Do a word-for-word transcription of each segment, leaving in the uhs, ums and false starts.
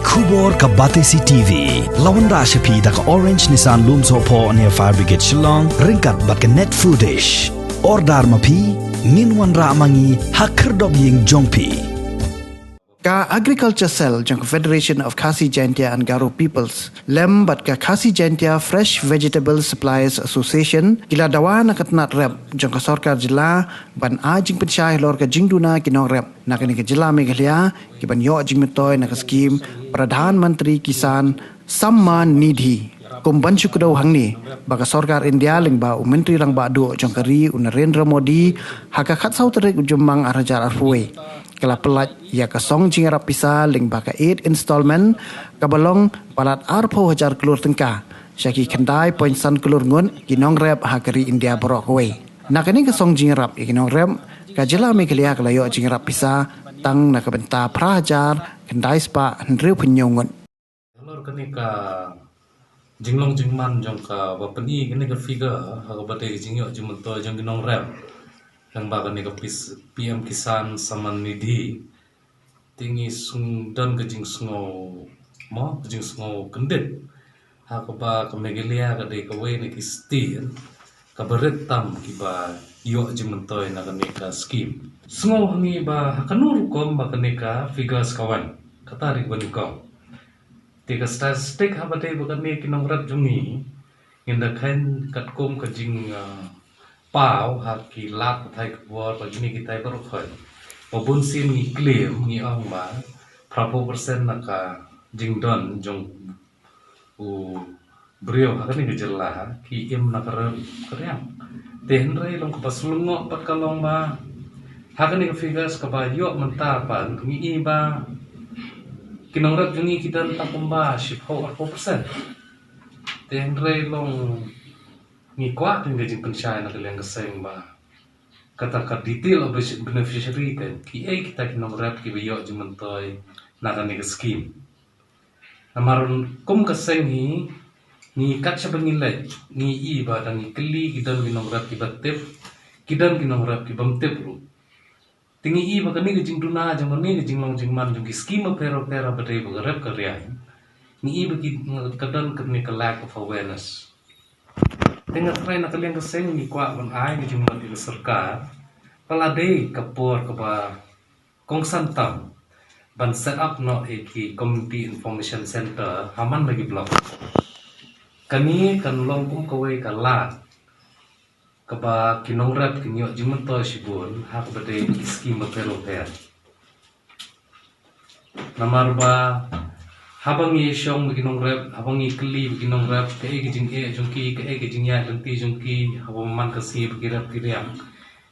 Khubor ka Batesi TV la wanrah sha phi da ka Orange Nissan Lumsohphoh near Fire Brigade Shillong, ryngkat bad ka Net Foodish. Order ma phi, ngin wanrah ma ngi ha khyrdop ïing jong phi. Ka Agriculture Cell jong ka Federation of Khasi Jaintia and Garo Peoples lem bad ka Khasi Jaintia Fresh Vegetable Suppliers Association ki la dawa na ka tnat rep jong ka sorkar jylla ban ai jingpynshai halor ka jingduna ki nongrep na kane ka jylla Meghalaya ki ban ïoh jingmyntoi na ka skim Pradhan Mantri Kisan Samman Nidhi. Kum ban shu kdew hangne ba ka sorkar India lyngba u Myntri Rangbah Duh jong ka ri u Narendra Modi ha ka khatsaw tarik u Jymmang ar hajar arphew wei ka la pyllait ïa ka song jingïarap pisa lyngba ka eight installment kaba long palat arphew hajar klur tyngka sha ki khyndai point san klur ngut ki nongrep ha ka ri India baroh kawei. Na kane ka song jingïarap ïa ki nongrep, ka jylla Meghalaya ka la ïoh jingïarap pisa tang na ka bynta phra hajar khyndai spah hynriew phew hynñiew ngut. Halor kane ka jinglong jingman jong ka ba pyni kane ka figure ha kaba dei ka jingïoh jingmyntoi jong ki nongrep lyngba kane ka pis-, P M Kisan Samman Nidhi, te ngi sng-, don ka jingsngew, mo, ka jingsngew kyndit ha kaba ka Meghalaya ka dei kawei na ki state kaba rit tam kiba ïoh jingmyntoi na kane ka skim. Sngew ha ngi ba ha kano rukom ba kane ka figures ka wan, kata ruh ba nyngkong. Te ka statistic haba dei ba kane ki nongrep jong ngi, ngin da kheiñ katkum ka jing, ah, paw ha ki lad pathai khubor bad kine kitai baroh khoit. Ba bun sien ngi claim, ngi ong ba phraphew percent na ka jingdon jong u briew ha kane ka jylla ki im na ka rem ka riang. Te hynrei long kaba slyngngoh pat ka long ba ha kane ka figures kaba ïoh mynta pat ngi i ba ki nongrep jong ngi ki don tang kumba shiphew arphew percent. Te hynrei long ngi kwah pynbeit jingpynshai na ka liang ka seng ba kata ka detail of beneficiary, kan, kiei kita ki nongrep kiba ïoh jingmyntoi na kane ka skim. Namar kum ka seng hi ngi kat shaba ngi leit ngi i ba dang ngi kylli ki don ki nongrep kiba tip, ki don ki nongrep kibym tip ruh. Te ngi i ba kane ka jingduna jong kane ka jinglong jingman jong ki skim bapher bapher ba dei ba ka rep ka riang. Ngi i ba ki, ka don kane ka lack of awareness. Te nga trai na ka liang ka seng ngi kwah ban ai ka jingmut ïa ka sorkar ba la dei ka por kaba kongsan tam ban set up noh ïa ki community information center ha man la ki block. Kane kan long kum kawei ka lad kaba ki nongrep kin ïoh jingmyntoi shibun ha kaba dei ki skim bapher bapher. Namar ba haba ngi shong ba ki nongrep, haba ngi kylli ba ki nongrep, kaei ka jingeh jong ki, kaei ka jingïaid lynti jong ki, haba man ka sngi ba ki rep ki riang,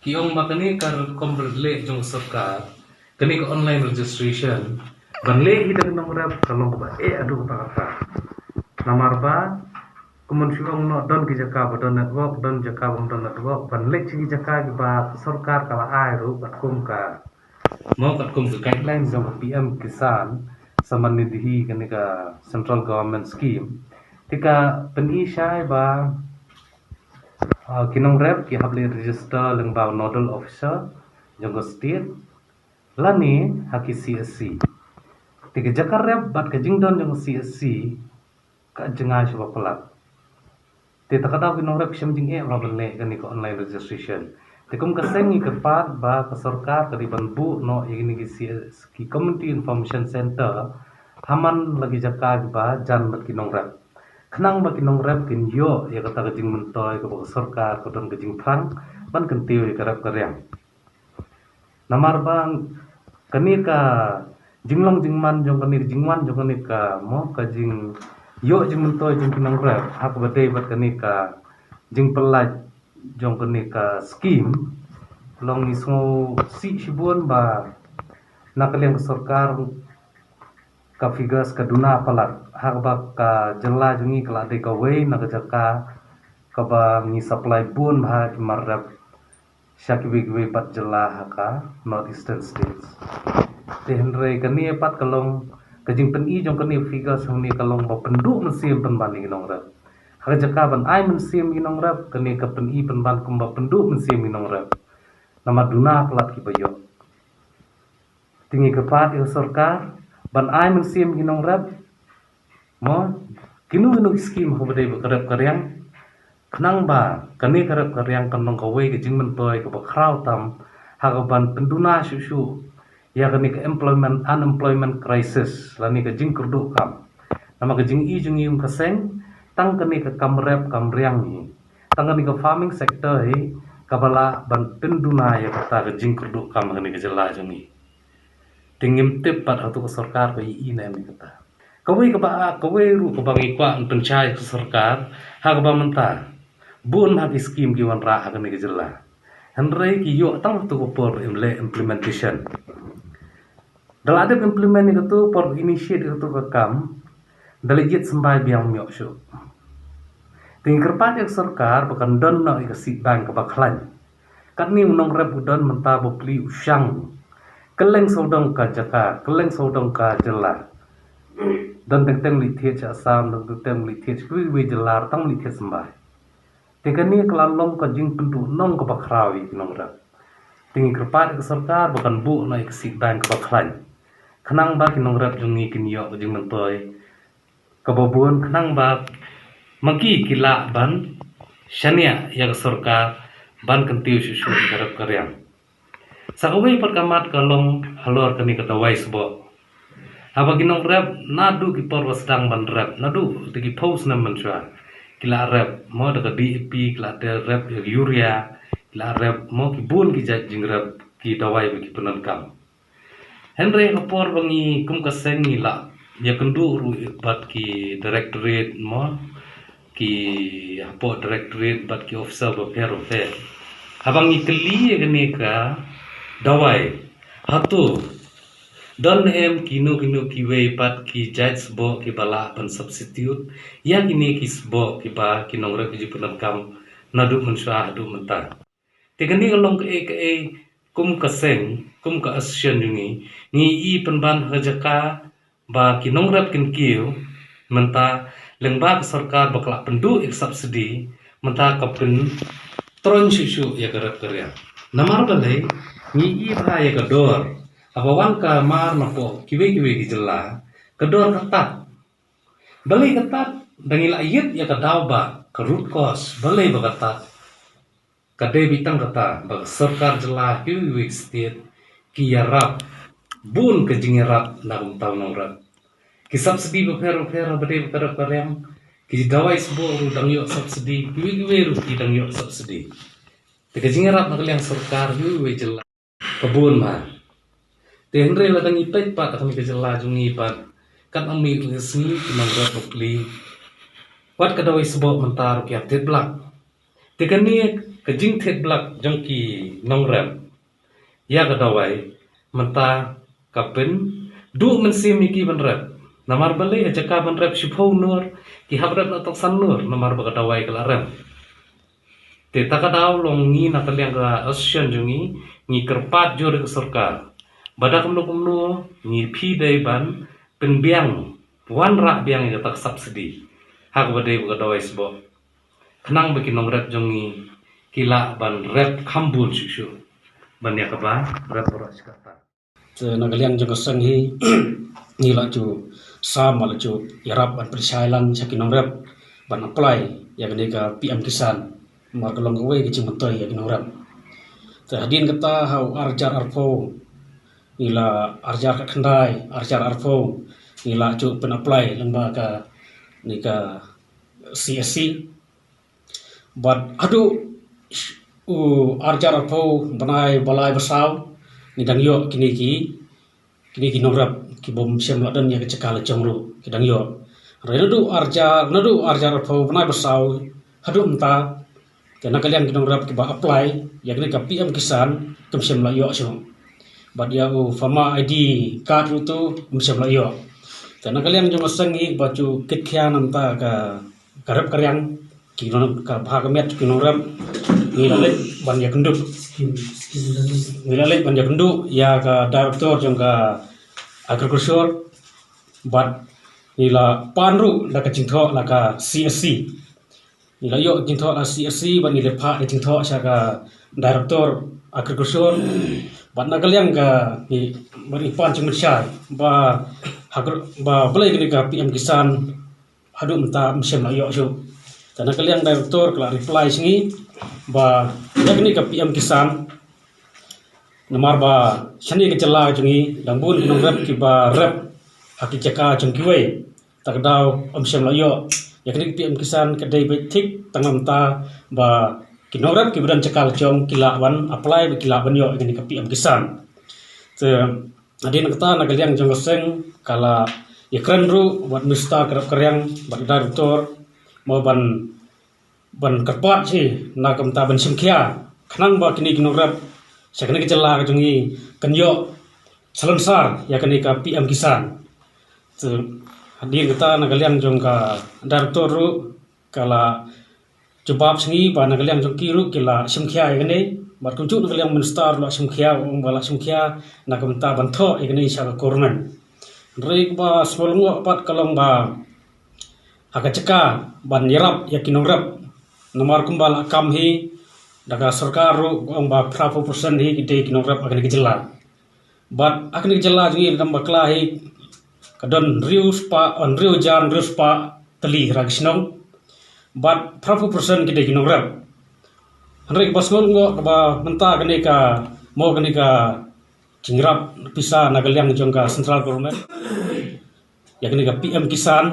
ki ong ba kane ka rukom rit leh jong ka sorkar, kane ka online registration ban leh hi da ki nongrep ka long kaba eh haduh katta katta. Namar ba kumno shu ong noh, don ki jaka ba don network, don jaka bym don network, ban leit sha ki jaka kiba ka sorkar ka la ai ruh katkum ka, mo, katkum ka guidelines jong ka P M Kisan Samman Nidhi, kane ka central government scheme. Te ka pyni shai ba, ah, ki nongrep ki hap leit register lyngba u nodal officer jong ka state lane ha ki C S C. Te ka jaka rep bad ka jingdon jong ka C S C ka jngai shibun palat. Te ta ka daw ki nongrep ki shem jingeh ba la ban leh kane ka online registration. Te kum ka seng ngi kyrpad ba ka sorkar ka dei ban buh noh ïa kine ki C S, ki community information center ha man la ki jaka kiba jan bad ki nongrep, khnang ba ki nongrep kin ïoh ïa kata ka jingmyntoi kaba ka sorkar ka don ka jingthrang ban kyntiew ïa ka rep ka riang. Namar ba kane ka jinglong jingman jong kane ka jingwan jong kane ka, mo, ka jingïoh jingmyntoi jong ki nongrep ha kaba dei bad kane ka jingpyllait jong kane ka skim, long ngi sngewsih shibun ba na ka liang ka sorkar ka figures ka duna palat, ha kaba ka jylla jong ngi ka la dei kawei na ka jaka kaba ngi supply bun bha ki mar rep sha kiwei kiwei pat jylla ha ka North Eastern States. Te hynrei kane pat ka long ka jingpyni jong kane figures hangne ka long ba pynduh mynsiem pynban ïa ki nongrep. Ha ka jaka ban ai mynsiem ïa ki nongrep, kane ka pyni pynban kumba pynduh mynsiem ïa ki nongrep. Namar duna palat kiba ïoh. Te ngi kyrpad ïa ka sorkar Ban ai mynsiem ki nongrep, mo, kino kino ki skim ha ba dei ba ka rep ka riang, khnang ba kane ka rep ka riang kan long kawei ka jingmyntoi kaba khraw tam ha kaban pynduna shuh shuh ïa kane ka employment, unemployment crisis, lane ka jingkyrduh kam. Namar ka jingïohi jong ngi kum ka seng, tang kane ka kam rep kam riang hi, tang kane ka farming sector hi, kaba lah ban pynduna ïa kata ka jingkyrduh kam ha kane ka jylla jong ngi. Te ngim tip pat hato ka sorkar ka ïohi ne em ïa kata. Kawei kaba, kawei ruh kaba ngi kwah ban pynshai ka sorkar, ha kaba mynta bun ha ki skim ki wanrah ha kane ka jylla, hynrei ki ïoh tang hato ka por im leh implementation. Da la dep implement ïa kato, por initiate ïa kato ka kam, da la jied symbai biang ym ïoh shuh. Te ngi kyrpad ïa ka sorkar ba kan don noh ïa ka seed bank kaba khlaiñ. Katne u nongrep u don mynta bapli u shang kylleng sawdong ka jaka, kylleng sawdong ka jylla. Don teng teng u leit thied sha Assam, don teng teng u leit thied sha kiwei kiwei jylla, tang u leit thied symbai. Te kane ka la long ka jingpynduhnong kaba khraw ïa ki nongrep. Te ngi kyrpad ïa ka sorkar ba kan buh noh ïa ka seed bank kaba khlaiñ, khnang ba ki nongrep jong ngi kin ïoh ka jingmyntoi kaba bun, khnang ba ma ki ki lah ban shaniah ïa ka sorkar ban kyntiew shuh shuh ïa ka rep ka riang. Sa kawei pat ka mat ka long halor kane ka dawai sboh. Haba ki nongrep naduh ki por ba sdang ban rep, naduh da ki phew snem mynshuwa, ki la rep mo da ka D A P, ki la rep ïa ka urea, ki la rep mo ki bun ki jait jingrep, ki dawai ba ki pyndonkam. Hynrei ha por ba ngi kum ka seng ngi la ïakynduh ruh bad ki directorate mo, ki hapoh directorate bad ki officer bapher bapher, haba ngi kylli ïa kane ka dawai, hato don em kino kino kiwei pat ki jait sboh kiba lah ban substitute ïa kine ki sboh kiba ki nongrep ki ju pyndonkam naduh mynshuwa haduh mynta. Te kane ka long kaei kaei kum ka seng, kum ka association jong ngi, ngi i pynban ha ka jaka ba ki nongrep kin kiew, mynta lyngba ka sorkar ba ka la pynduh ïa ka subsidy, mynta ka pyntroiñ shuh shuh ïa ka rep ka riang. Namar balei? Ngi i bha ïa ka dor, haba wan ka mar napoh kiwei kiwei ki jylla, ka dor ka tad. Balei ka tad? Da ngi la ïit ïa ka daw ba ka root cause balei ba ka tad. Ka dei beit tang kata ba ka sorkar jylla kiwei kiwei ki state ki ïarap bun ka jingïarap na ka bynta u nongrep. Ki subsidy bapher bapher haba dei ba ka rep ka riang, ki dawai sboh ruh dang ïoh subsidy, kiwei kiwei ruh ki dang ïoh subsidy. Te ka jingïarap na ka liang sorkar kiwei kiwei jylla ka bun ma. Te hynrei lada ngi peit pat ha kane ka jylla jong ngi pat, katba mih ka sngi ki nongrep bapli, wat ka dawai sboh mynta ruh ki hap thied blak. Te kane ka jingthied blak jong ki nongrep ïa ka dawai mynta ka pynduh mynsiem ïa ki ban rep. Namar balei? Ha jaka ban rep shiphew nur, ki hap rep la tang san nur namar ba ka dawai ka la rem. Te ta ka daw long ngi na ka liang ka association jong ngi, ngi kyrpad jur ïa ka sorkar ba da kumno kumno ngi phi dei ban pynbiang, wanrah biang ïa kata ka subsidy ha kaba dei ba ka dawai sboh, khnang ba ki nongrep jong ngi ki lah ban rep kham bun shuh shuh ban ïa kaba rep baroh shi katta. Te na ka liang jong ka seng hi, ngi la ju sam, la ju ïarap ban pynshai lang sha ki nongrep ban apply ïa kane ka P M Kisan, namar ka long kawei ka jingmyntoi ïa ki nongrep. Te hadien kata ha u ar hajar arphew, ngi la, ar hajar khatkhyndai, ar hajar arphew, ngi la ju pyn apply lyngba kane ka C S C. Bad haduh u ar hajar arphew, bnai ba lai ba saw, ngi dang ïoh kine ki, kine ki nongrep ki bym shym la don ïa ka jaka la jong ruh ki dang ïoh. Hynrei naduh ar hajar, naduh ar hajar arphew bnai ba saw haduh mynta, te na ka liang ki nongrep kiba apply ïa kane ka P M Kisan kim shym la ïoh shuh. Bad ïa u farmer I D card ruh to kim shym la ïoh. Te na ka liang jong ka seng ngi ba ju kit khia na ka bynta ka ka rep ka riang, ki nong, ka bha ka miat ki nongrep, ngi la leit ban ïakynduh, ngi la leit ban ïakynduh ïa ka director jong ka agriculture, bad ngi la pan ruh da ka jingthoh na ka C S C. Ngi la ïoh jingthoh na C S C bad ngi la phah da jingthoh sha ka director agriculture, bad na ka liang ka ngi, bad ngi pan jingmynshai ba Ba balei kane ka P M Kisan haduh mynta ym shym la ïoh shuh. Te na ka liang director ka la reply sha ngi ba ïa kane ka P M Kisan, namar ba shane ka jylla jong ngi dang bun ki nongrep kiba rep ha ki jaka jong kiwei. Ta ka daw ym shym la ïoh. Ïa kane ka P M Kisan ka dei beit thik tang namar ba ki nongrep kiba don jaka la jong ki lah ban apply, ba ki lah ban ïoh ïa kane ka P M Kisan. Te hadien kata na ka liang jong ka seng ka la ïakren ruh bad Minister ka rep ka riang bad ka director mo ban ban kyrpad shi na ka bynta ban shim khia khnang ba kine ki nongrep sha kane ka jylla ka jong ngi kan ïoh salonsar ïa kane ka P M Kisan. Te hadien kata na ka liang jong ka director ruh ka la jubab sha ngi ba na ka liang jong ki ruh ki la shim khia ïa kane, bad kumjuh na ka liang Minister la shim khia, ong ba la shim khia na ka bynta ban thoh ïa kane sha ka government. Hynrei kaba sngewlyngngoh pat ka long ba ha ka jaka ban ïarap ïa ki nongrep, namar kumba la kam hi da ka sorkar ruh ka ong ba phra phew percent hi ki dei ki nongrep ha kane ka jylla. Bad ha kane ka jylla jong ngi dang bakla hi ka don hynriew spah, hynriew hajar hynriew spah tylli hynriew ki shnong. Bad phra phew percent ki dei ki nongrep. Hynrei kaba sngewlyngngoh kaba mynta kane ka mo kane ka jingïarap pisa na ka liang jong ka central government ïa kane ka P M Kisan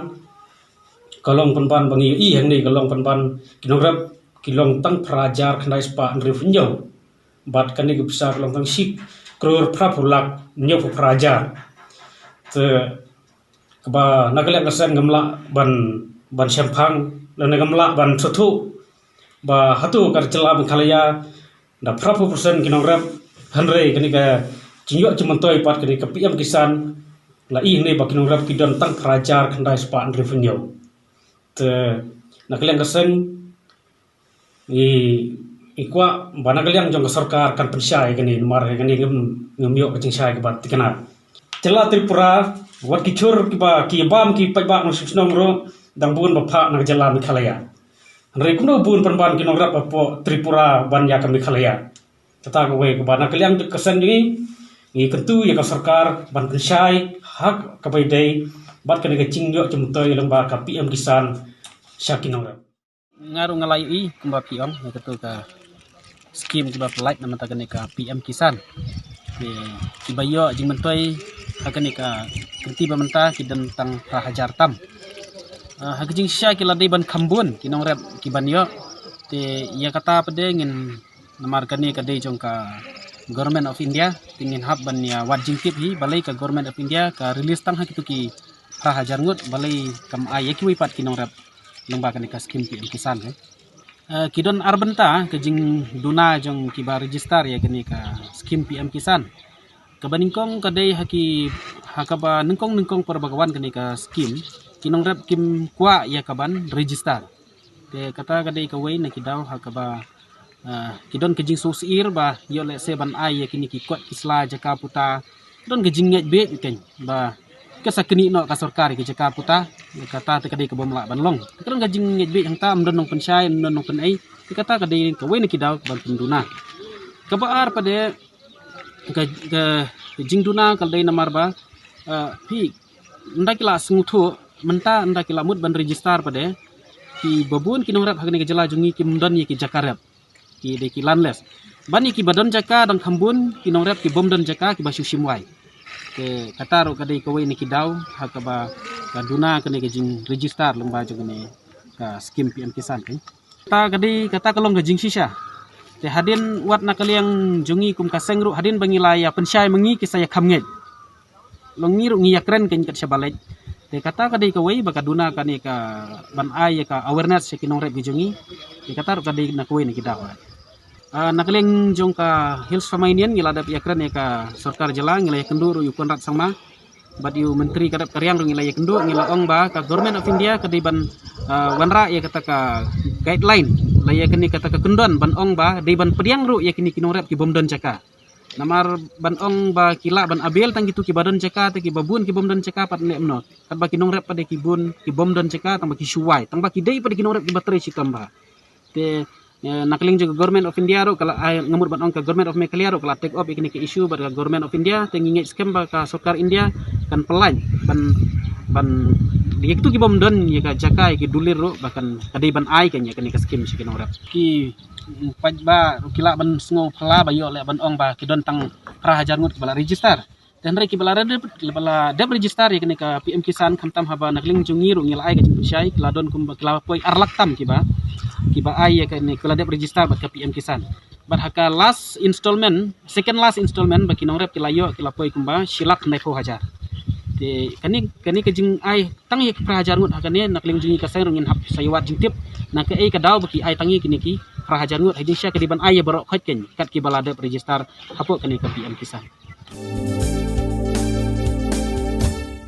ka long pynban ba ngi ïohi hangne ka long pynban ki nongrep ki long tang phra hajar khyndai spah hynriew phew hynñiew. Bad kane ka pisa ka long tang shi klur phra phew lak hynñiew phew phra hajar. Te kaba na ka liang ka seng ngam lah ban ban shemphang lane ngam lah ban sngewthuh ba hato ka jylla Meghalaya da phra phew percent ki nongrep, hynrei kane ka jingïoh jingmyntoi pat kane ka P M Kisan la i hangne ba ki nongrep ki don tang phra hajar khyndai spah hynriew phew hynñiew. Te na ka liang ka seng ngi, ngi kwah ba na ka liang jong ka sorkar kan pynshai ïa kane, namar ïa kane ngam, ngam ïoh ka jingshai kaba thikna. Jylla Tripura wat ki jhur kiba ki bam ki paidbah nongshong shnong ruh dang bun ba phah na ka jylla Meghalaya. Hynrei kumno bun pynban ki nongrep hapoh Tripura ban ïa ka Meghalaya. Kata kawei kaba na ka liang ka seng jong ngi ngi kyntu ïa ka sorkar ban pynshai ha kaba ïadei bad kane ka jingïoh jingmyntoi lyngba ka P M Kisan sha ki nongrep. Nga ruh nga la ïohi kumba phi ong ïa kato ka skim kiba pynlait namar kane ka P M Kisan. Ki, kiba ïoh jingmyntoi ha kane ka kynti ba mynta ki don tang phra hajar tam. Ah, ha ka jingshisha ki la dei ban kham bun ki nongrep kiban ïoh. Te ïa kata pat de ngin, namar kane ka dei jong ka Government of India, te ngin hap ban ïa wad jingtip hi balei ka Government of India ka release tang ha kito ki phra hajar ngut, balei kam ai ïa kiwei pat ki nongrep lyngba kane ka skim P M Kisan ka. Eh, ki don ar bynta ka jingduna jong kiba register ïa kane ka skim P M Kisan. Kaba nyngkong ka dei ha ki, ha kaba nyngkong nyngkong por ba ka wan kane ka skim, ki nongrep kim kwah ïa kaban register. Te kata ka dei kawei na ki daw ha kaba, ah, ki don ka jingsngewsih ba ïoh lehse ban ai ïa kine ki kot ki sla jaka puta. Don ka jingngeit beit kein ba ka sa knieh noh ka sorkar ïa ki jaka puta. Kata te ka dei ka bym lah ban long. Ka don ka jingngeit beit hangta, ym don nongpynshai, ym don nongpynei. Te kata ka dei kawei na ki daw ban pynduna. Kaba ar pat de ka, ka jingduna ka dei namar ba, ah, phi, ynda ki la sngewthuh mynta, ynda ki la mut ban register pat de, kiba bun ki nongrep ha kane ka jylla jong ngi kim don ïa ki jaka rep. Ki dei ki landless. Ban ïa kiba don jaka dang kham bun ki nongrep ki bym don jaka kiba shu shim wai. Te kata ruh ka dei kawei na ki daw ha kaba ka duna kane ka jingregister lyngba jong kane ka skim P M Kisan ka. Kata ka dei, kata ka long ka jingshisha. Te hadien wat na ka liang jong ngi kum ka seng ruh hadien ba ngi la ïa pynshai ma ngi ki sa ïa kham ngeit. Long ngi ruh ngi ïa kren kein kat shaba leit. Te kata ka dei kawei ba ka duna kane ka ban ai ïa ka awareness sha ki nongrep ki jong ngi. Te kata ruh ka dei na kawei na ki daw. Ah, na ka liang jong ka Hills Farmer Union ngi la dep ïa kren ïa ka sorkar jylla, ngi la ïa kynduh ruh ïa u Conrad Sangma bad ïa u Myntri ka rep ka riang ruh ngi la ïa kynduh, ngi la ong ba ka Government of India ka dei ban, ah, wanrah ïa kata ka guideline, la ïa kane kata ka kyndon ban ong ba dei ban pdiang ruh ïa kine ki nongrep ki bym don jaka. Namar ban ong ba ki lah ban avail tang kito kiba don jaka, te kiba bun ki bym don jaka pat ne em noh. Katba ki nongrep pat de ki bun ki bym don jaka tang ba ki shu wai, tang ba ki dei pat de ki nongrep kiba trei shitom bha. Te, eh, na ka liang jong ka Government of India ruh ka la, ai, nga mut ban ong ka Government of Meghalaya ruh ka la take up ïa kane ka issue bad ka Government of India, te ngi ngeit skhem ba ka sorkar India kan pynlait ban ban ïa kitu ki bym don ïa ka jaka ïa ki dulir ruh ba kan ka dei ban ai kane ïa kane ka skim sha ki nongrep. Ki paidbah ruh ki lah ban sngewphylla ba ïoh leh ban ong ba ki don tang phra hajar ngut kiba la register. Te hynrei kiba la dep, kiba la dep register ïa kane ka P M Kisan, khamtam haba na ka liang jong ngi ruh ngi la ai ka jingpynshai, ki la don kumba ki la poi ar lak tam kiba kiba ai ïa kane, ki la dep register bad ka P M Kisan. Bad ha ka last installment, second last installment ba ki nongrep ki la ïoh, ki la poi kumba shi lak hynriewphew hajar. Te kane kane ka jingai tang ïa ki phra hajar ngut ha kane, na ka liang jong ngi ka seng ruh ngin hap sa ïa wad jingtip na kaei ka daw ba ki ai tang ïa kine ki phra hajar ngut, ha jingshisha ka dei ban ai ïa baroh khoit keiñ kat kiba la dep register hapoh kane ka P M Kisan.